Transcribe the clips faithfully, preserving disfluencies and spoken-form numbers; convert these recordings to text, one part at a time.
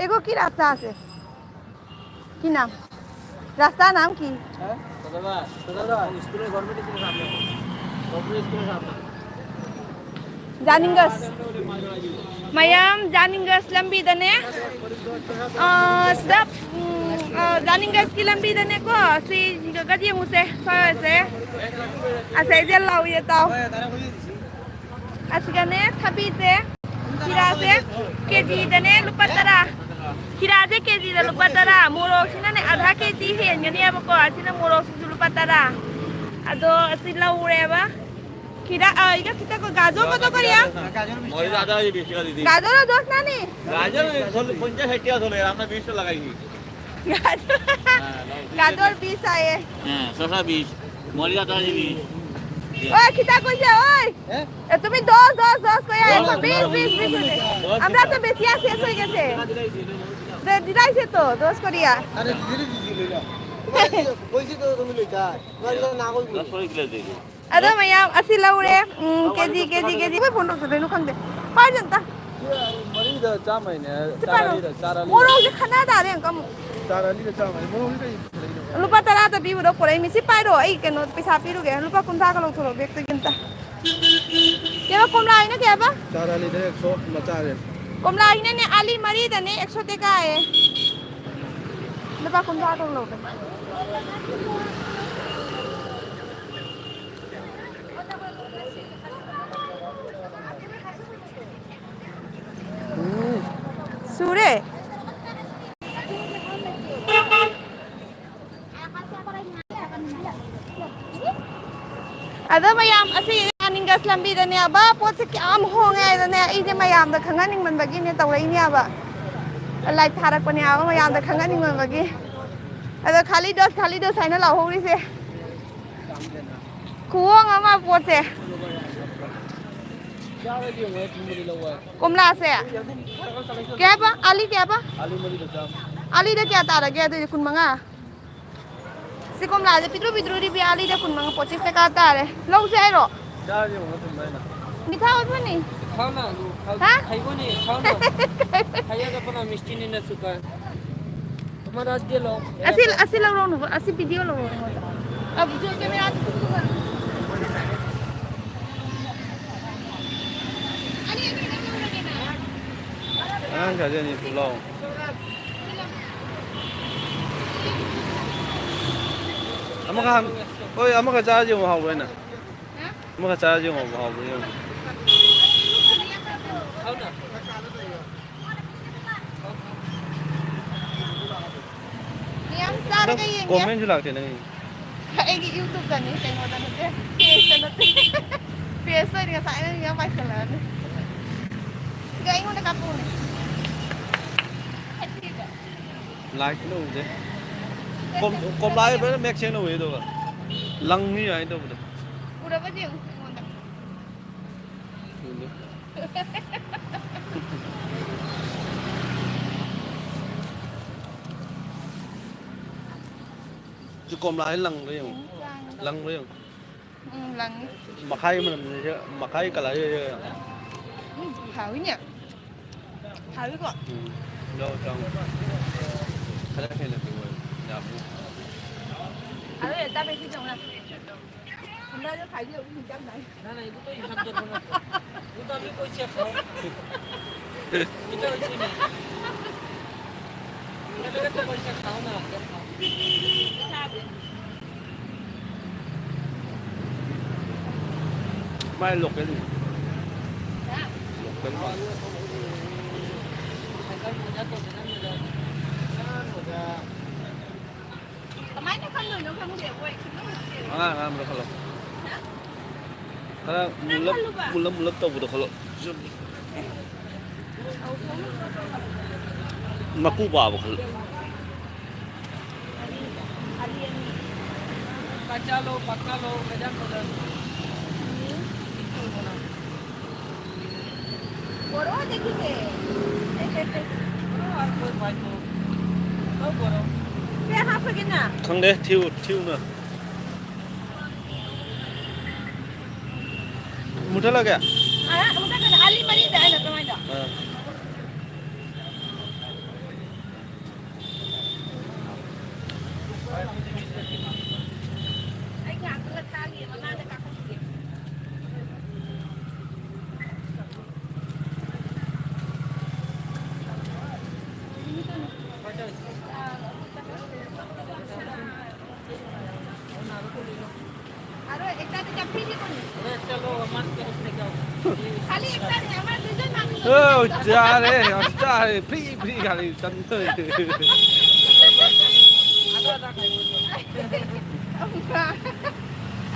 एगो की रास्ता से? की नाम? रास्ता नाम की? हाँ? सदरघाट। सदरघाट। स्कूल है, गवर्नमेंट स्कूल के सामने। गवर्नमेंट स्कूल के सामने। ꯖꯥꯅꯤꯡꯒꯁ꯫ ꯃꯌꯥꯝ ꯖꯥꯅꯤꯡꯒꯁ ꯂꯝꯕꯤꯗꯅꯦ꯫ ꯑ, ꯁꯤꯗ, ꯎꯝ, ꯑ, ꯖꯥꯅꯤꯡꯒꯁꯀꯤ ꯂꯝꯕꯤꯗꯅꯦꯀꯣ, ꯁꯤ ꯒꯗꯤ ꯌꯦꯡꯉꯨꯁꯦ, ꯁ꯭ꯋꯥꯏꯁꯦ꯫ ꯑꯁꯩꯁꯦ ꯂꯥꯎꯏ ꯇꯥꯎ꯫ ꯑꯁꯤꯒꯅꯦ ꯊꯕꯤꯁꯦ, ꯈꯤꯔꯥꯁꯦ ꯀꯦꯖꯤꯗꯅꯦ ꯂꯨꯄꯥ ꯇꯔꯥ꯫ ꯈꯤꯔꯥꯁꯦ ꯀꯦꯖꯤꯗ ꯂꯨꯄꯥ ꯇꯔꯥ꯫ ꯃꯣꯔꯣꯛꯁꯤꯅꯅꯦ ꯑꯥꯙꯥ ꯀꯦꯖꯤ ꯍꯦꯟꯒꯅꯦꯕꯀꯣ꯫ ꯑꯁꯤꯅ ꯃꯣꯔꯣꯛꯁꯤꯁꯨ ꯂꯨꯄꯥ ꯇꯔꯥ꯫ ꯑꯗꯣ ꯑꯁꯤ ꯂꯧꯔꯦꯕ꯫ ꯈꯤꯔꯥ, ꯑ, ꯏꯗ ꯈꯤꯇꯪ ꯒꯥꯖꯔ ꯀꯗꯣ ꯀꯔꯤꯌꯥ? ময়দা আদা হয়ে বেশি করে দিদি। গাজর দশ নানি? গাজর চল্লিশ, পঞ্চাশ, ষাট টাকা চলে, আমরা বিশ টাকা লাগাইছি। গাজর, হ্যাঁ, লাও। গাজর বিশ আয়ে। হ্যাঁ, শসা বিশ, মরিচ আদা হয়ে বিশ। ওই, খিতা কইছে, ওই। এ, তুমি দশ, দশ, দশ কই আয়, দশ, বিশ, দশ, বিশ, বিশ হইছে। দশ। আমরা তো বেশি আছে, শেষ হয়ে গেছে। দে-, দিলাইছে তো, দশ করিয়া। আরে, দিদি, দিদি, লই যাও। তোমার কি কইছি তো, তুমি লই যাও। তোমার কি না কইবো? দশ করে কিলো দিয়ে দিও। ꯑꯗꯣ ꯃꯌꯥꯝ ꯑꯁꯤ ꯂꯧꯔꯦ꯫ ꯎꯝ, ꯀꯦꯖꯤ, ꯀꯦꯖꯤ, ꯀꯦꯖꯤ꯫ ꯑꯩꯈꯣꯏ ꯐꯣꯟ ꯇꯧꯁꯜꯂꯛꯏꯅꯣ ꯈꯪꯗꯦ꯫ ꯄꯥꯏꯖꯟꯇ꯫ ꯃꯔꯤꯗ ꯆꯥꯝꯃꯩꯅꯦ, ꯁꯤ ꯆꯥꯔ ꯄꯥꯏꯔꯣ꯫ ꯑꯅꯤꯗ, ꯆꯥꯔ ꯑꯅꯤꯗ꯫ ꯃꯣꯔꯣꯛꯁꯦ ꯈꯠꯅ ꯇꯥꯔꯦ ꯑꯃꯨꯛꯀ ꯑꯃꯨꯛ꯫ ꯆꯥꯔ ꯑꯅꯤꯗ ꯆꯥꯝꯃꯩ꯫ ꯃꯣꯔꯣꯛꯁꯦ ꯀꯩ ꯂꯩꯅꯣ? ꯂꯨꯄꯥ ꯇꯔꯥꯗ ꯄꯤꯕꯗꯣ ꯄꯣꯔꯛꯏ꯫ ꯃꯤꯁꯤ ꯄꯥꯏꯔꯣ, ꯑꯩ ꯀꯩꯅꯣ ꯄꯩꯁꯥ ꯄꯤꯔꯨꯒꯦ꯫ ꯂꯨꯄꯥ ꯀꯨꯟꯊ꯭ꯔꯥꯒ ꯂꯧꯊꯣꯔꯛꯑꯣ ꯕꯦꯛꯇꯒꯤ ꯑꯝꯇ꯫ ꯀꯩꯕ, ꯀꯣꯝꯂꯥꯁꯤꯅ ꯀꯩ ꯍꯥꯏꯕ? ꯆꯥꯔ ꯑꯅꯤꯗ ꯑꯦꯛꯁꯣ ꯃꯆꯥꯁꯦ꯫ ꯀꯣꯝꯂꯥꯁꯤꯅꯅꯦ ꯑꯂꯤ ꯃꯔꯤꯗꯅꯦ ꯑꯦꯛꯁꯣ ꯇꯦꯀꯥꯌꯦ꯫ ꯂꯨꯄꯥ ꯀꯨꯟꯊ꯭ꯔꯥ ꯇꯧ ꯂꯧꯒꯦ꯫ ꯎꯝ꯫ ꯁꯨꯔꯦ꯫ ꯑꯗꯣ ꯃꯌꯥꯝ, ꯑꯁꯤ ꯌꯥꯅꯤꯡꯒꯁ ꯂꯝꯕꯤꯗꯅꯦꯕ, ꯄꯣꯠꯁꯦ ꯀꯌꯥꯝ ꯍꯣꯡꯉꯦ ꯍꯥꯏꯗꯅꯦ, ꯑꯩꯁꯦ ꯃꯌꯥꯝꯗ ꯈꯪꯍꯟꯅꯤꯡꯃꯟꯕꯒꯤꯅꯦ ꯇꯧꯔꯛꯏꯅꯦꯕ꯫ ꯂꯥꯏꯚ ꯊꯥꯔꯛꯄꯅꯦꯕ ꯃꯌꯥꯝꯗ ꯈꯪꯍꯟꯅꯤꯡꯃꯟꯕꯒꯤ꯫ ꯑꯗꯣ ꯈꯥꯂꯤ ꯗꯣꯁ, ꯈꯥꯂꯤ ꯗꯣꯁ ꯍꯥꯏꯅ ꯂꯥꯎꯍꯧꯔꯤꯁꯦ꯫ ꯈꯨꯍꯣꯡ ꯑꯃ ꯄꯣꯠꯁꯦ꯫ ꯀꯣꯝꯂꯥꯁꯦ꯫ ꯀꯌꯥꯕ? ꯑꯂꯤ ꯀꯌꯥꯕ? ꯑꯂꯤꯗ ꯀꯌꯥ ꯇꯥꯔꯒꯦ? ꯑꯗꯨꯗꯤ ꯀꯨꯟ ꯃꯉꯥ꯫ ꯁꯤ ꯀꯣꯝꯂꯥꯁꯦ ꯄꯤꯛꯇ꯭ꯔꯨ ꯄꯤꯛꯇ꯭ꯔꯨ ꯔꯤꯕꯤ ꯑꯂꯤꯗ ꯀꯨꯟ ꯃꯉꯥ, ꯄꯣꯠꯁꯦ ꯀꯥ ꯇꯥꯔꯦ꯫ ꯂꯧꯁꯦ ꯍꯥꯏꯔꯣ? ꯆꯥꯔꯗꯤ ꯑꯃꯨꯛ ꯊꯨꯝꯕ ꯍꯥꯏꯅ꯫ ꯃꯤꯊꯥ ꯑꯣꯏꯕꯅꯤ꯫ ꯈꯥꯎꯅ ꯑꯗꯨ ꯈꯥꯎ-, ꯍꯥ? ꯈꯥꯏꯒꯣꯅꯦ, ꯈꯥꯎꯅ꯫ ꯈꯥꯏꯒꯗ ꯃꯤꯁꯇꯤꯅꯤꯅ ꯆꯨꯀꯥ꯫ ꯑꯃ ꯔꯥꯖ꯭ꯌ ꯂꯣ꯫ ꯑꯁꯤ, ꯑꯁꯤ ꯂꯧꯔꯣꯅꯨ, ꯑꯁꯤ video ꯂꯧꯔꯣꯅꯨ꯫ ꯑ, video camera꯫ ꯑꯉꯥꯡ ꯁꯥꯖꯦ ꯑꯅꯤ ꯄꯨ ꯂꯥꯎ꯫ ꯑꯃꯒ ꯍꯥꯟ-, ꯍꯣꯏ, ꯑꯃꯒ ꯆꯥꯔꯁꯤ ꯑꯃꯨꯛ ꯍꯥꯎꯕ꯭ꯔꯥ ꯍꯥꯏꯅ꯫ ꯑꯃꯒ ꯆꯥꯔꯁꯤ ꯌꯦꯡꯉꯣ, ꯍꯥꯎꯕ꯭ꯔꯥ ꯌꯦꯡꯉꯣ꯫ ꯃꯌꯥꯝ ꯅꯪ ꯆꯥꯔꯒ ꯌꯦꯡꯒꯦ꯫ Commentꯁꯨ ꯂꯥꯛꯇꯦ ꯅꯪꯒꯤ꯫ ꯑꯩꯒꯤ YouTubeꯇꯅꯤ, ꯀꯩꯅꯣꯗ ꯅꯠꯇꯦ, pageꯇ ꯅꯠꯇꯦ꯫ Pageꯇ ꯑꯣꯏꯗꯤ ꯉꯁꯥꯏꯅ ꯃꯌꯥꯝ ꯄꯥꯏꯁꯜꯂꯛꯑꯅꯤ꯫ ꯁꯤꯗ ꯑꯩꯉꯣꯟꯗ ꯀꯥꯞꯄꯛꯎꯅꯦ꯫ Like ꯅ ꯎꯗꯦ꯫ ꯀꯣꯝ-, ꯀꯣꯝꯂꯥꯗꯤ ꯐꯖꯅ ꯃꯌꯦꯛ ꯁꯦꯡꯅ ꯎꯏ ꯑꯗꯨꯒ꯫ ꯂꯪꯉꯤ ꯍꯥꯏꯅ ꯇꯧꯕꯗꯣ꯫ ꯎꯔꯕꯗꯤ ꯌꯦꯡꯉꯨ ꯑꯩꯉꯣꯟꯗ꯫ ꯎꯗꯦ꯫ ꯁꯤ ꯀꯣꯝꯂꯥꯁꯤ ꯂꯪꯕ꯭ꯔꯥ ꯌꯦꯡꯉꯨ꯫ ꯎꯝ, ꯂꯪꯉꯤ꯫ ꯂꯪꯕ꯭ꯔꯥ ꯌꯦꯡꯉꯨ꯫ ꯎꯝ, ꯂꯪꯉꯤ꯫ ꯃꯈꯥꯏ ꯃꯅꯝꯁꯦ, ꯃꯈꯥꯏ colour ꯁꯦ ꯌꯦꯡꯉꯨ꯫ ꯎꯝ, ꯍꯥꯎꯋꯤꯅꯦ꯫ ꯍꯥꯎꯋꯤꯀꯣ? ꯎꯝ꯫ ꯌꯥꯎ, ꯌꯥꯎ꯫ ꯈꯔ ꯍꯦꯟꯅ ꯄꯤꯛꯑꯣ꯫ ꯌꯥꯝ ꯄꯤꯛꯑꯣ꯫ ꯍꯥꯎꯋꯦ, ꯆꯥꯕꯩ ꯈꯤꯇꯪ ꯉꯥꯏ꯫ ꯊꯝꯕꯥꯜꯗꯣ ꯈꯥꯏꯕꯤꯌꯣ, ꯃꯤ ꯆꯥꯝ ꯅꯥꯏ꯫ ꯅꯪꯅ ꯑꯩꯕꯨ ꯀꯩ ꯍꯤꯁꯥꯞ ꯇꯧꯕꯅꯣ? ꯎꯇꯥꯕꯤ ꯀꯣꯏ ꯆꯦꯞ ꯊꯥꯎ꯫ ꯏꯇꯥꯎ ꯏꯁꯤꯡꯅꯦ꯫ ꯏꯇꯥꯎ ꯀꯣꯏ ꯆꯦꯞ ꯊꯥꯎ ꯅꯥ꯫ ꯃꯥꯏ local ꯅꯤ꯫ Local ꯃꯥꯜꯂꯦ꯫ ꯀꯃꯥꯏꯅ ꯈꯪꯗꯣꯏꯅꯣ ꯈꯪꯗꯦ, ꯃꯣꯏ ꯈꯪꯅꯕꯁꯨ ꯆꯦꯜꯂꯣ꯫ ꯑꯉꯥꯡ ꯑꯉꯥꯡꯕꯗꯣ ꯈꯜꯂꯣ꯫ ꯈꯔ ꯅꯪ ꯃꯨꯜꯂꯞ, ꯈꯜꯂꯨꯕ꯫ ꯃꯨꯜꯂꯞ, ꯃꯨꯜꯂꯞ ꯇꯧꯕꯗꯣ ꯈꯜꯂꯣ꯫ ꯃꯀꯨ ꯄꯥꯕ ꯈꯜꯂꯣ꯫ ꯀꯆꯥ ꯂꯣ, ꯄꯛꯀꯥ ꯂꯣ, ꯃꯦꯗꯥꯝ ꯀꯣꯂꯔ꯫ ꯄꯤꯛꯇ꯭ꯔꯨ ꯀꯣꯂꯔ꯫ ꯕꯣꯔꯣ ꯗꯦꯈꯤꯁꯦ꯫ ꯕꯣꯔꯣ ꯑꯣꯔ ꯀꯣꯏ ꯕꯥꯏ ꯀꯣ꯫ ꯀꯧ ꯕꯣꯔꯣ꯫ ꯀꯌꯥ ꯍꯥꯞꯄꯒꯦ ꯅꯪ? ꯈꯪꯗꯦ, ꯊꯤꯌꯨ, ꯊꯤꯌꯨꯅ꯫ ꯃꯨꯊꯠꯂꯒꯦ? ꯑ, ꯃꯨꯊꯠꯀꯅꯨ, ꯑꯂꯤ ꯃꯔꯤꯗ ꯑꯩꯅ ꯀꯃꯥꯏꯅ? ꯑꯥ꯫ আৰু এটা দুটা ফ্ৰী দিব নেকি? খালি একটা নে, আমাৰ দুজন মানুহ। ও, যা রে, আস্তা রে, ফ্রি, ফ্রি খালি, শান্ত হয়ে।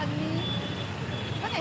আমি, মানে,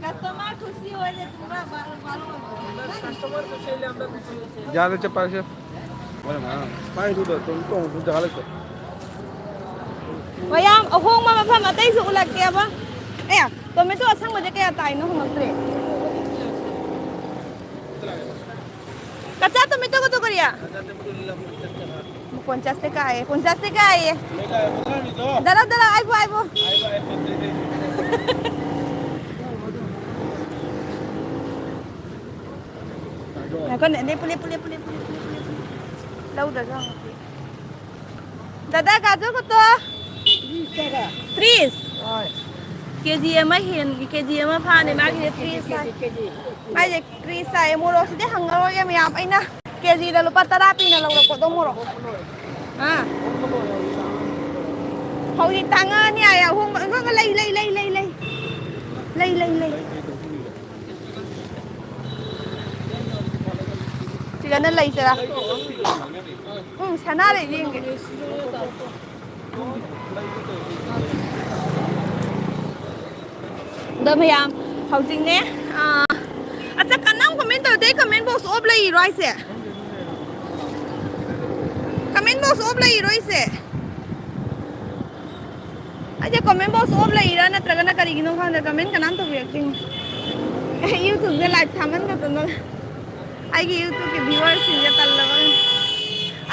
কাস্টমাৰ খুচি অইলে তোমাক বাৰ, বাৰ। ꯌꯥꯗ ꯆꯠꯄ ꯍꯥꯏꯁꯦ꯫ ꯃꯥꯏꯗꯨꯗ ꯑꯗꯨꯝ ꯇꯣꯡ ꯇꯣꯡ ꯖꯒꯥ ꯂꯩꯇꯦ꯫ ꯃꯌꯥꯝ ꯑꯍꯣꯡꯕ ꯃꯐꯝ ꯑꯇꯩꯁꯨ ꯎꯠꯂꯛꯀꯦꯕ꯫ ꯑꯦ, ꯇꯣꯃꯦꯇꯣ ꯑꯁꯪꯕꯁꯦ ꯀꯌꯥ ꯇꯥꯏꯅꯣ ꯍꯪꯉꯛꯇ꯭ꯔꯦ꯫ ꯀꯆꯥ ꯇꯣꯃꯦꯇꯣ ꯀꯗꯨ ꯀꯔꯤꯌꯥ? ꯄꯣꯟꯆꯥꯁꯇ ꯀꯥꯏꯌꯦ, ꯄꯣꯟꯆꯥꯁꯇ ꯀꯥꯏꯌꯦ꯫ ꯗꯥꯗꯥ, ꯗꯥꯗꯥ, ꯑꯩꯕꯨ, ꯑꯩꯕꯨ꯫ ꯉꯥꯏꯈꯣꯅꯦ, ꯂꯦꯞꯄꯨ, ꯂꯦꯞꯄꯨ, ꯂꯦꯞꯄꯨ꯫ ꯂꯧꯗ꯭ꯔꯁꯨ ꯍꯪꯉꯛꯀꯦ꯫ ꯗꯥꯗꯥ, ꯒꯥꯖꯔ ꯀꯠꯇꯣ꯫ ꯇ꯭ꯔꯤꯁ꯫ ꯀꯦ ꯖꯤ ꯑꯃ ꯍꯦꯟ, ꯀꯦ ꯖꯤ ꯑꯃ ꯐꯥꯅꯤ ꯃꯥꯒꯤꯁꯦ ꯇ꯭ꯔꯤꯁ ꯍꯥꯏ꯫ ꯃꯥꯏꯁꯦ ꯇ꯭ꯔꯤꯁ ꯍꯥꯏ꯫ ꯃꯣꯔꯣꯛꯁꯤꯗꯤ ꯍꯪꯉꯔꯣꯏꯒꯦ ꯃꯌꯥꯝ꯫ ꯑꯩꯅ ꯀꯦ ꯖꯤꯗ ꯂꯨꯄꯥ ꯇꯔꯥ ꯄꯤꯅ ꯂꯧꯔꯛꯄꯗꯣ ꯃꯣꯔꯣꯛ꯫ ꯑꯥ꯫ ꯍꯧꯖꯤꯛ ꯇꯥꯡꯉꯛꯑꯅꯤ ꯍꯥꯏ꯫ ꯑꯍꯣꯡꯕ ꯑꯉꯥꯡꯕ ꯂꯩ, ꯂꯩ, ꯂꯩ, ꯂꯩ, ꯂꯩ꯫ ꯂꯩ, ꯂꯩ, ꯂꯩ꯫ ꯁꯤꯗꯅ ꯂꯩꯇꯔꯥ? ꯎꯝ, ꯁꯅꯥ ꯂꯩꯗꯤ ꯌꯦꯡꯒꯦ꯫ ꯑꯗꯣ ꯃꯌꯥꯝ, ꯍꯧꯖꯤꯛꯅꯦ, ꯑꯥ, ꯑꯠꯆꯥ, ꯀꯅꯥꯝ comment ꯇꯧꯗꯦ, comment box off ꯂꯩꯔꯤꯔꯣ ꯍꯥꯏꯁꯦ? ꯀꯃꯦꯟ ꯕꯣꯛꯁ ꯑꯣꯐ ꯂꯩꯔꯣꯏꯁꯦ꯫ ꯑꯩꯁꯦ ꯀꯃꯦꯟ ꯕꯣꯛꯁ ꯑꯣꯐ ꯂꯩꯔꯥ ꯅꯠꯇ꯭ꯔꯒꯅ ꯀꯔꯤꯒꯤꯅꯣ ꯈꯪꯗꯦ, ꯀꯃꯦꯟ ꯀꯅꯥꯝ ꯇꯧꯕꯤꯔꯛꯇꯦ꯫ ꯑꯩ ꯌꯨꯇ꯭ꯌꯨꯕꯁꯦ ꯂꯥꯏꯚ ꯊꯥꯃꯟꯗꯗꯅ ꯑꯩꯒꯤ ꯌꯨꯇ꯭ꯌꯨꯕꯀꯤ ꯚꯤꯌꯨꯋꯔꯁꯤꯡꯁꯦ ꯇꯜꯂꯕ꯫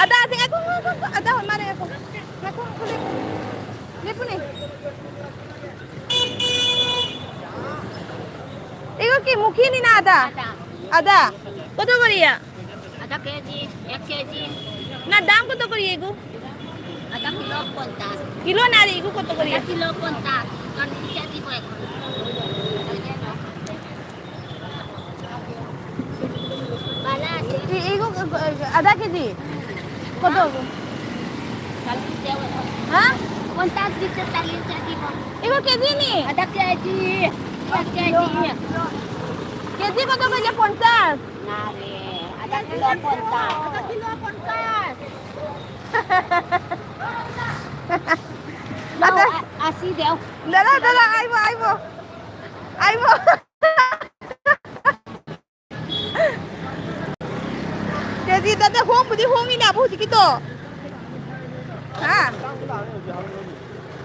ꯑꯗꯥꯁꯦ ꯉꯥꯏꯈꯣ, ꯉꯥꯏꯈꯣ, ꯉꯥꯏꯈꯣ, ꯑꯗꯥ ꯍꯣꯏ ꯃꯥꯅꯦ, ꯉꯥꯏꯈꯣ, ꯉꯥꯏꯈꯣ, ꯉꯥꯏꯈꯣ, ꯂꯦꯞꯄꯨ꯫ ꯂꯦꯞꯄꯨꯅꯦ꯫ এগো কি মুখী নি না আদা? আদা। আদা। কত করিয়া? আধা কেজি, এক কেজি। না, দাম কত করি এগো? আধা কিলো পঞ্চাশ। কিলো না রে, এগো কত করি? আধা কিলো পঞ্চাশ। চল্লিশ কেজি করে। ভালো আছে। এ-, এগো, এ-, আধা কেজি? কত? চল্লিশ দেবো। হ্যাঁ? পঞ্চাশ দিচ্ছে, চল্লিশ কেজি কম। এগো কেজি নি? আধা কেজি, এক কেজি। কেজি কত কইলে? পঞ্চাশ? না রে, আধা কিলো পঞ্চাশ। আধা কিলো পঞ্চাশ। আচ্ছা। আশি দেও। দাদা, দাদা, আইবো, আইবো। আইবো। ꯀꯦꯖꯤꯗꯗꯤ ꯍꯣꯡꯕꯨꯗꯤ ꯍꯣꯡꯉꯤꯅꯦꯕ ꯍꯧꯖꯤꯛꯀꯤꯗꯣ꯫ ꯍꯥ?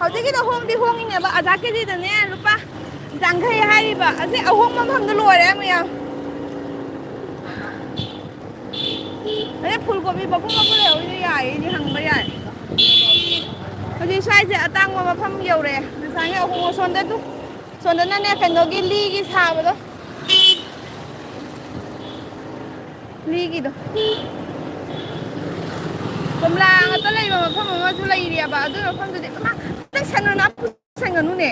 ꯍꯧꯖꯤꯛꯀꯤꯗꯣ ꯍꯣꯡꯗꯤ ꯍꯣꯡꯉꯤꯅꯦꯕ, ꯑꯗꯥ ꯀꯦꯖꯤꯗꯅꯦ ꯂꯨꯄꯥ ꯌꯥꯡꯈꯩ ꯍꯥꯏꯔꯤꯕ꯫ ꯑꯁꯤ ꯑꯍꯣꯡꯕ ꯃꯐꯝꯗ ꯂꯣꯏꯔꯦ ꯃꯌꯥꯝ꯫ ꯑꯗꯩ ꯐꯨꯜ ꯀꯣꯕꯤ ꯃꯄꯨꯝ ꯃꯄꯨꯝ ꯂꯩꯍꯧꯔꯤꯗꯣ ꯌꯥꯏꯌꯦ, ꯑꯩꯗꯤ ꯍꯪꯕ ꯌꯥꯏ꯫ ꯍꯧꯖꯤꯛ ꯁ꯭ꯋꯥꯏꯁꯦ ꯑꯇꯥꯡꯕ ꯃꯐꯝ ꯌꯧꯔꯛꯑꯦ꯫ ꯉꯁꯥꯏꯒꯤ ꯑꯍꯣꯡꯕ ꯁꯣꯝꯗ ꯑꯗꯨ, ꯁꯣꯝꯗꯅꯅꯦ ꯀꯩꯅꯣꯒꯤ ꯂꯤꯒꯤ ꯁꯥꯕꯗꯣ꯫ ꯂꯤꯒꯤꯗꯣ꯫ ꯀꯣꯝꯂꯥ ꯉꯥꯛꯇ ꯂꯩꯕ ꯃꯐꯝ ꯑꯃꯁꯨ ꯂꯩꯔꯤꯑꯕ꯫ ꯑꯗꯨ ꯃꯐꯝꯗꯨꯗꯤ ꯏꯃꯥ, ꯅꯪ ꯁꯟ ꯃꯅꯥ ꯄꯨꯁꯟꯒꯅꯨꯅꯦ꯫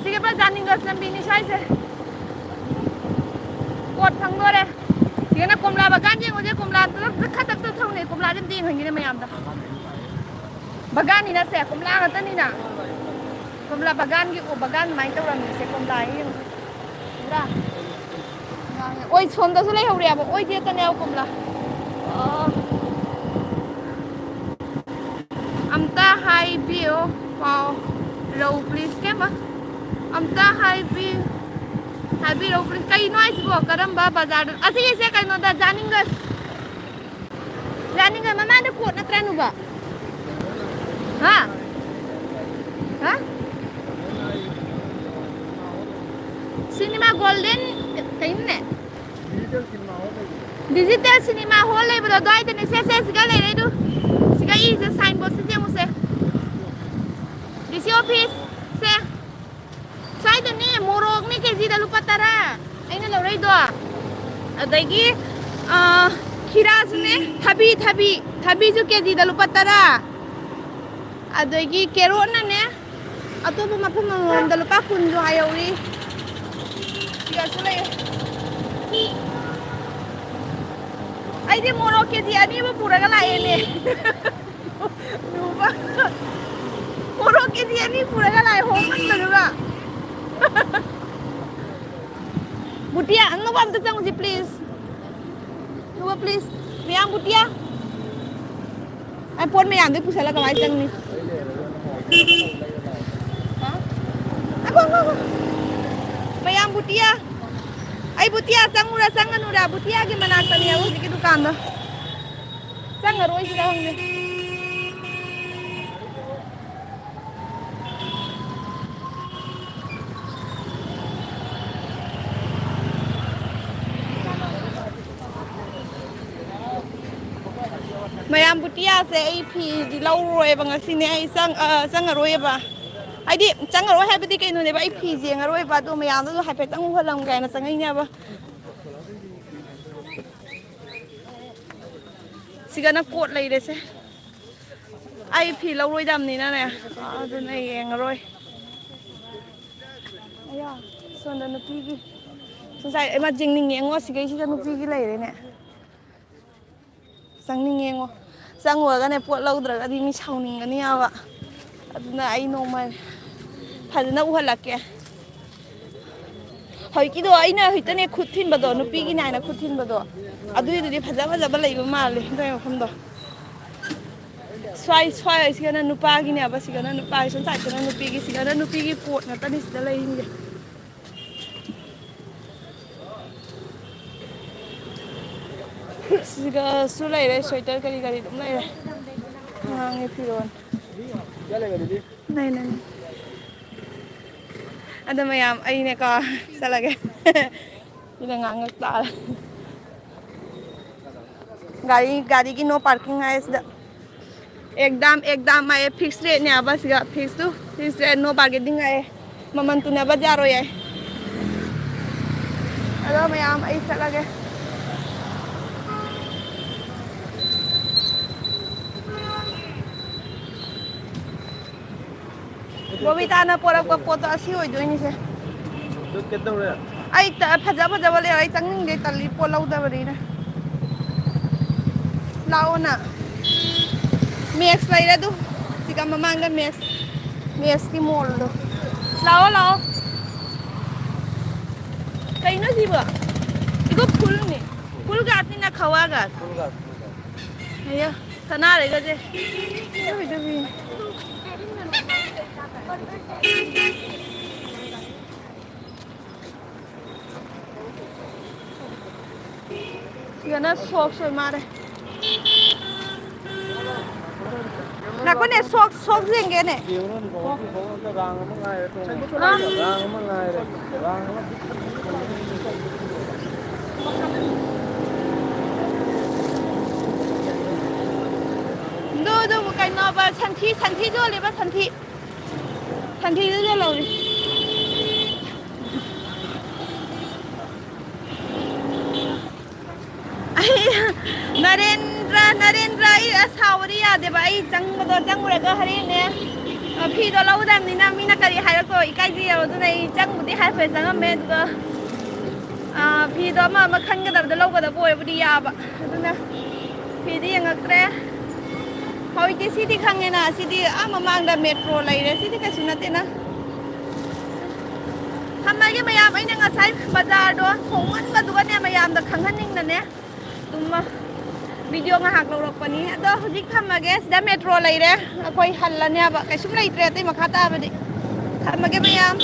ꯁꯤꯒꯤ ꯕꯖꯥꯔ ꯅꯤꯡꯒꯁ ꯂꯝꯕꯤꯅꯤ ꯁ꯭ꯋꯥꯏꯁꯦ꯫ ꯄꯣꯠ ꯐꯪꯗꯣꯔꯦ꯫ ꯁꯤꯗꯅ ꯀꯣꯝꯂꯥ ꯕꯒꯥꯟ ꯌꯦꯡꯉꯨꯁꯦ꯫ ꯀꯣꯝꯂꯥ ꯈꯗꯛꯇ ꯊꯧꯅꯩ꯫ ꯀꯣꯝꯂꯥꯁꯦ ꯑꯝꯇ ꯌꯦꯡꯍꯟꯒꯦꯅꯦ ꯃꯌꯥꯝꯗ꯫ ꯕꯒꯥꯟꯅꯤꯅ ꯁꯦ, ꯀꯣꯝꯂꯥ ꯉꯥꯛꯇꯅꯤꯅ꯫ ꯀꯣꯝꯂꯥ ꯕꯒꯥꯟꯒꯤ, ꯑꯣ, ꯕꯒꯥꯟ ꯑꯗꯨꯃꯥꯏꯅ ꯇꯧꯔꯝꯃꯤꯁꯦ꯫ ꯀꯣꯝꯂꯥ ꯌꯦꯡꯉꯨ꯫ ꯎꯕ꯭ꯔꯥ? ꯑꯣꯏ, ꯁꯣꯝꯗꯁꯨ ꯂꯩꯍꯧꯔꯦꯕ꯫ ꯑꯣꯏ ꯇꯦꯠꯇꯅꯦꯕ ꯀꯣꯝꯂꯥ꯫ ꯑꯣ꯫ ꯑꯝꯇ ꯍꯥꯏꯕꯤꯌꯣ, ꯄꯥꯎ ꯔꯧ please꯫ ꯀꯩꯝꯕ? ꯑꯝꯇ ꯍꯥꯏꯕꯤ-, ꯍꯥꯏꯕꯤꯔꯧ please꯫ ꯀꯩꯅꯣ ꯍꯥꯏꯁꯤꯕꯣ? ꯀꯔꯝꯕ ꯕꯖꯥꯔꯗ? ꯑꯁꯤꯒꯤꯁꯦ ꯀꯩꯅꯣꯗ, ꯖꯥꯅꯤꯡꯒꯁ꯫ ꯌꯥꯅꯤꯡꯉ ꯃꯃꯥꯡꯗ ꯀꯣꯠ ꯅꯠꯇ꯭ꯔꯥ ꯅꯨꯕ? ꯍꯥ? ꯍꯥ? ꯁꯤꯅꯦꯃꯥ ꯒꯣꯜꯗꯦꯟ ꯀꯩꯅꯣꯅꯦ? ꯗꯤꯖꯤꯇꯦꯜ ꯁꯤꯅꯦꯃꯥ ꯍꯣꯜ ꯂꯩꯕꯗꯣ ꯑꯗꯨꯋꯥꯏꯗꯅꯦ꯫ ꯁꯦ, ꯁꯦ, ꯁꯤꯒ ꯂꯩꯔꯦ ꯑꯗꯨ꯫ ꯁꯤꯒ ꯏꯁꯦ, ꯁꯥꯏꯟ ꯕꯣꯔꯗꯁꯤꯗ ꯌꯦꯡꯉꯨꯁꯦ꯫ ꯗꯤ ꯁꯤ ꯑꯣꯐꯤꯁ ꯁꯦ꯫ ꯁ꯭ꯋꯥꯏꯗꯅꯦ ꯃꯣꯔꯣꯛꯅꯦ ꯀꯦꯖꯤꯗ ꯂꯨꯄꯥ ꯇꯔꯥ ꯑꯩꯅ ꯂꯧꯔꯛꯏꯗꯣ꯫ ꯑꯗꯒꯤ, ꯑ, ꯈꯤꯔꯥꯁꯨꯅꯦ, ꯊꯕꯤ, ꯊꯕꯤ, ꯊꯕꯤꯁꯨ ꯀꯦꯖꯤꯗ ꯂꯨꯄꯥ ꯇꯔꯥ꯫ ꯑꯗꯒꯤ ꯀꯦꯔꯣꯠꯅꯅꯦ, ꯑꯇꯣꯞꯄ ꯃꯐꯝ ꯑꯃꯃꯝꯗ ꯂꯨꯄꯥ ꯀꯨꯟꯁꯨ ꯍꯥꯏꯍꯧꯔꯤ꯫ ꯁꯤꯒꯁꯨ ꯂꯩ꯫ ꯑꯩꯗꯤ ꯃꯣꯔꯣꯛ ꯀꯦꯖꯤ ꯑꯅꯤꯕꯨ ꯄꯨꯔꯒ ꯂꯥꯛꯑꯦꯅꯦ꯫ ꯂꯨꯄꯥ ꯃꯣꯔꯣꯛ ꯀꯦꯖꯤ ꯑꯅꯤ ꯄꯨꯔꯒ ꯂꯥꯛꯑꯦ, ꯍꯣꯡꯃꯟꯕꯗꯨꯒ꯫ ꯕꯨꯇꯤꯌꯥ, ꯑꯅꯧꯕ ꯑꯝꯇ ꯆꯪꯉꯨꯁꯤ, please꯫ ꯅꯨꯕ, please꯫ ꯃꯌꯥꯝ ꯕꯨꯇꯤꯌꯥ꯫ ꯑꯩ ꯄꯣꯠ ꯃꯌꯥꯝꯗꯨ ꯄꯨꯁꯜꯂ ꯀꯃꯥꯏ ꯆꯪꯅꯤ? ꯍꯥ? ꯑꯈꯣ, ꯑꯈꯣ, ꯑꯈꯣ꯫ ꯃꯌꯥꯝ ꯕꯨꯇꯤꯌꯥ꯫ ꯑꯩ ꯕꯨꯇꯤꯌꯥ ꯆꯪꯉꯨꯔꯥ ꯆꯪꯉꯅꯨꯔꯥ? ꯕꯨꯇꯤꯌꯥꯒꯤ ꯃꯅꯥꯛꯇꯅꯦꯕ ꯍꯧꯖꯤꯛꯀꯤ ꯗꯨꯀꯥꯟꯗꯣ꯫ ꯆꯪꯉꯔꯣꯏꯁꯤꯔ ꯈꯪꯗꯦ꯫ ꯃꯌꯥꯝ ꯕꯨꯇꯤꯌꯥꯁꯦ ꯑꯩ ꯐꯤꯗꯤ ꯂꯧꯔꯣꯏꯕ ꯉꯁꯤꯅꯦ꯫ ꯑꯩ ꯆꯪ-, ꯑ, ꯆꯪꯉꯔꯣꯏꯕ꯫ ꯍꯥꯏꯗꯤ ꯆꯪꯉꯔꯣꯏ ꯍꯥꯏꯕꯗꯤ ꯀꯩꯅꯣꯅꯦꯕ, ꯑꯩ ꯐꯤ ꯌꯦꯡꯉꯔꯣꯏꯕ꯫ ꯑꯗꯣ ꯃꯌꯥꯝꯗꯨꯁꯨ ꯍꯥꯏꯐꯦꯠꯇꯪ ꯎꯍꯜꯂꯝꯒꯦ ꯍꯥꯏꯅ ꯆꯪꯉꯛꯏꯅꯦꯕ꯫ ꯁꯤꯒꯅ ꯀꯣꯠ ꯂꯩꯔꯦꯁꯦ꯫ ꯑꯩ ꯐꯤ ꯂꯧꯔꯣꯏꯗꯕꯅꯤꯅꯅꯦ, ꯑꯗꯨꯅ ꯑꯩ ꯌꯦꯡꯉꯔꯣꯏ꯫ ꯑꯌꯥ, ꯁꯣꯝꯗ ꯅꯨꯄꯤꯒꯤ, ꯉꯁꯥꯏ ꯏꯃꯥ ꯌꯦꯡꯅꯤꯡꯉꯦ, ꯌꯦꯡꯉꯣ, ꯁꯤꯒꯩꯁꯤꯗ ꯅꯨꯄꯤꯒꯤ ꯂꯩꯔꯦꯅꯦ꯫ ꯆꯪꯅꯤꯡꯉꯦ, ꯌꯦꯡꯉꯣ꯫ ꯆꯪꯉꯨꯔꯒꯅꯦ, ꯄꯣꯠ ꯂꯧꯗ꯭ꯔꯒꯗꯤ ꯃꯤ ꯁꯥꯎꯅꯤꯡꯒꯅꯤ ꯍꯥꯏꯕ꯫ ꯑꯗꯨꯅ ꯑꯩ ꯅꯣꯡꯃ ꯐꯖꯅ ꯎꯍꯜꯂꯛꯀꯦ꯫ ꯍꯧꯖꯤꯛꯀꯤꯗꯣ ꯑꯩꯅ ꯍꯧꯖꯤꯛꯇꯅꯦ ꯈꯨꯠ ꯊꯤꯟꯕꯗꯣ, ꯅꯨꯄꯤꯒꯤꯅꯦ ꯍꯥꯏꯅ ꯈꯨꯠ ꯊꯤꯟꯕꯗꯣ, ꯑꯗꯨꯏꯗꯨꯗꯤ ꯐꯖ ꯐꯖꯕ ꯂꯩꯕ ꯃꯥꯜꯂꯦ ꯑꯗꯨꯏ ꯃꯐꯝꯗꯣ꯫ ꯁ꯭ꯋꯥꯏ, ꯁ꯭ꯋꯥꯏꯁꯤꯒꯅ ꯅꯨꯄꯥꯒꯤꯅꯦꯕ, ꯁꯤꯒꯅ ꯅꯨꯄꯥꯒꯤ, ꯁꯣꯝ ꯁꯥꯏꯠꯇꯅ ꯅꯨꯄꯤꯒꯤ, ꯁꯤꯒꯅ ꯅꯨꯄꯤꯒꯤ ꯀꯣꯠ ꯉꯥꯛꯇꯅꯤ ꯁꯤꯗ ꯂꯩꯔꯤꯁꯦ꯫ ꯁꯤꯒꯁꯨ ꯂꯩꯔꯦ, ꯁ꯭ꯋꯦꯇꯔ ꯀꯔꯤ ꯀꯔꯤ ꯑꯗꯨꯝ ꯂꯩꯔꯦ꯫ ꯑꯉꯥꯡꯒꯤ ꯐꯤꯔꯣꯜ꯫ ꯂꯩ, ꯂꯩ꯫ ꯑꯗꯣ ꯃꯌꯥꯝ, ꯑꯩꯅꯦꯀꯣ, ꯆꯠꯂꯒꯦ꯫ ꯁꯤꯗ ꯉꯥꯡꯉꯛ ꯇꯥꯔꯦ꯫ ꯒꯥꯔꯤ, ꯒꯥꯔꯤꯒꯤ no parking ꯍꯥꯏꯁꯤꯗ꯫ ꯑꯦꯛꯗꯥꯝ, ꯑꯦꯛꯗꯥꯝ ꯍꯥꯏꯌꯦ, fix rate ꯅꯦꯕ ꯁꯤꯒ, fix to, fix rate, no bargaining ꯍꯥꯏꯌꯦ꯫ ꯃꯃꯜ ꯇꯨꯅꯕꯗꯤ ꯌꯥꯔꯣꯏ ꯍꯥꯏ꯫ ꯑꯗꯣ ꯃꯌꯥꯝ, ꯑꯩ ꯆꯠꯂꯒꯦ꯫ ꯕꯣꯕꯤꯇꯥꯅ ꯄꯣꯔꯛꯄ ꯄꯣꯠꯇꯣ ꯑꯁꯤ ꯑꯣꯏꯗꯣꯏꯅꯤꯁꯦ꯫ ꯑꯗꯨ ꯀꯩꯗꯧꯔꯦ? ꯑꯩ ꯇ-, ꯐꯖ ꯐꯖꯕ ꯂꯩ, ꯑꯩ ꯆꯪꯅꯤꯡꯗꯦ, ꯇꯜꯂꯤ, ꯄꯣꯠ ꯂꯧꯗꯕꯅꯤꯅ꯫ ꯂꯥꯛꯑꯣꯅ꯫ ꯃꯦꯛꯁ ꯂꯩꯔꯦ ꯑꯗꯨ꯫ ꯁꯤꯒ ꯃꯃꯥꯡꯗ ꯃꯦꯛꯁ, ꯃꯦꯛꯁꯀꯤ ꯃꯣꯜꯗꯣ꯫ ꯂꯥꯛꯑꯣ, ꯂꯥꯛꯑꯣ꯫ ꯀꯩꯅꯣ ꯁꯤꯕꯣ? ꯁꯤꯕꯨ ꯐꯨꯜꯅꯤ꯫ ꯐꯨꯜ ꯒꯥꯁꯅꯤꯅ ꯈꯋꯥ ꯒꯥꯁ꯫ ꯐꯨꯜ ꯒꯥꯁ, ꯐꯨꯜ ꯒꯥꯁ꯫ ꯑꯌꯥ, ꯁꯅꯥꯔꯩꯒꯁꯦ꯫ ꯇꯨꯕꯤ, ꯇꯨꯕꯤ꯫ ꯁꯤꯗꯅ ꯁꯣꯛꯁ ꯑꯣꯏ ꯃꯥꯜꯂꯦ꯫ ꯉꯥꯏꯈꯣꯅꯦ, ꯁꯣꯛꯁ, ꯁꯣꯛꯁ ꯌꯦꯡꯒꯦꯅꯦ꯫ ꯌꯦꯡꯉꯨꯔꯅꯨ, ꯈꯣꯡꯎꯞꯀꯤ ꯈꯣꯡꯎꯞꯇ ꯔꯥꯡ ꯑꯃ ꯉꯥꯏꯔꯦ, ꯇꯣꯡꯉꯣ꯫ ꯑꯥ꯫ ꯔꯥꯡ ꯑꯃ ꯉꯥꯏꯔꯦ, ꯔꯥꯡ ꯑꯃ꯫ ꯑꯗꯨ, ꯑꯗꯨꯕꯨ ꯀꯩꯅꯣꯕ, ꯁꯟꯊꯤ, ꯁꯟꯊꯤ ꯌꯣꯜꯂꯤꯕ, ꯁꯟꯊꯤ꯫ ꯁꯟꯊꯤꯗꯨꯁꯨ ꯂꯧꯔꯤ꯫ ꯑꯩ ꯅꯔꯦꯟꯗ꯭ꯔ, ꯅꯔꯦꯟꯗ꯭ꯔ, ꯑꯩ ꯑꯁ ꯁꯥꯎꯕꯗꯤ ꯌꯥꯗꯦꯕ꯫ ꯑꯩ ꯆꯪꯕꯗꯣ, ꯆꯪꯉꯨꯔꯒ ꯍꯣꯔꯦꯟꯅꯦ, ꯑ, ꯐꯤꯗꯣ ꯂꯧꯒꯗꯕꯅꯤꯅ ꯃꯤꯅ ꯀꯔꯤ ꯍꯥꯏꯔꯛꯇꯣ ꯏꯀꯥꯏꯖꯩꯌꯦꯕ꯫ ꯑꯗꯨꯅ ꯑꯩ ꯆꯪꯕꯨꯗꯤ ꯍꯥꯏꯐꯦꯠ ꯆꯪꯉꯝꯃꯦ, ꯑꯗꯨꯒ, ꯑ, ꯐꯤꯗꯣ ꯑꯃ ꯑꯃ ꯈꯟꯒꯗꯕꯗꯣ ꯂꯧꯒꯗꯕ ꯑꯣꯏꯔꯕꯨꯗꯤ ꯌꯥꯕ꯫ ꯑꯗꯨꯅ ꯐꯤꯗꯤ ꯌꯦꯡꯉꯛꯇ꯭ꯔꯦ꯫ ꯍꯧꯖꯤꯛꯇꯤ ꯁꯤꯗꯤ ꯈꯪꯉꯦꯅ, ꯁꯤꯗꯤ ꯑꯥ ꯃꯃꯥꯡꯗ ꯃꯦꯇ꯭ꯔꯣ ꯂꯩꯔꯦ, ꯁꯤꯗꯤ ꯀꯩꯁꯨ ꯅꯠꯇꯦꯅ꯫ ꯊꯝꯃꯒꯦ ꯃꯌꯥꯝ, ꯑꯩꯅ ꯉꯁꯥꯏ ꯕꯖꯥꯔꯗꯣ ꯍꯣꯡꯃꯟꯕꯗꯨꯒꯅꯦ ꯃꯌꯥꯝꯗ ꯈꯪꯍꯟꯅꯤꯡꯗꯅꯦ ꯑꯗꯨꯝ ꯚꯤꯗꯤꯑꯣ ꯉꯥꯏꯍꯥꯛ ꯂꯧꯔꯛꯄꯅꯤ꯫ ꯑꯗꯣ ꯍꯧꯖꯤꯛ ꯊꯝꯃꯒꯦ, ꯁꯤꯗ ꯃꯦꯇ꯭ꯔꯣ ꯂꯩꯔꯦ, ꯑꯩꯈꯣꯏ ꯍꯜꯂꯅꯦꯕ, ꯀꯩꯁꯨꯝ ꯂꯩꯇ꯭ꯔꯦ ꯑꯇꯩ ꯃꯈꯥ ꯇꯥꯕꯗꯤ꯫ ꯊꯝꯃꯒꯦ ꯃꯌꯥꯝ꯫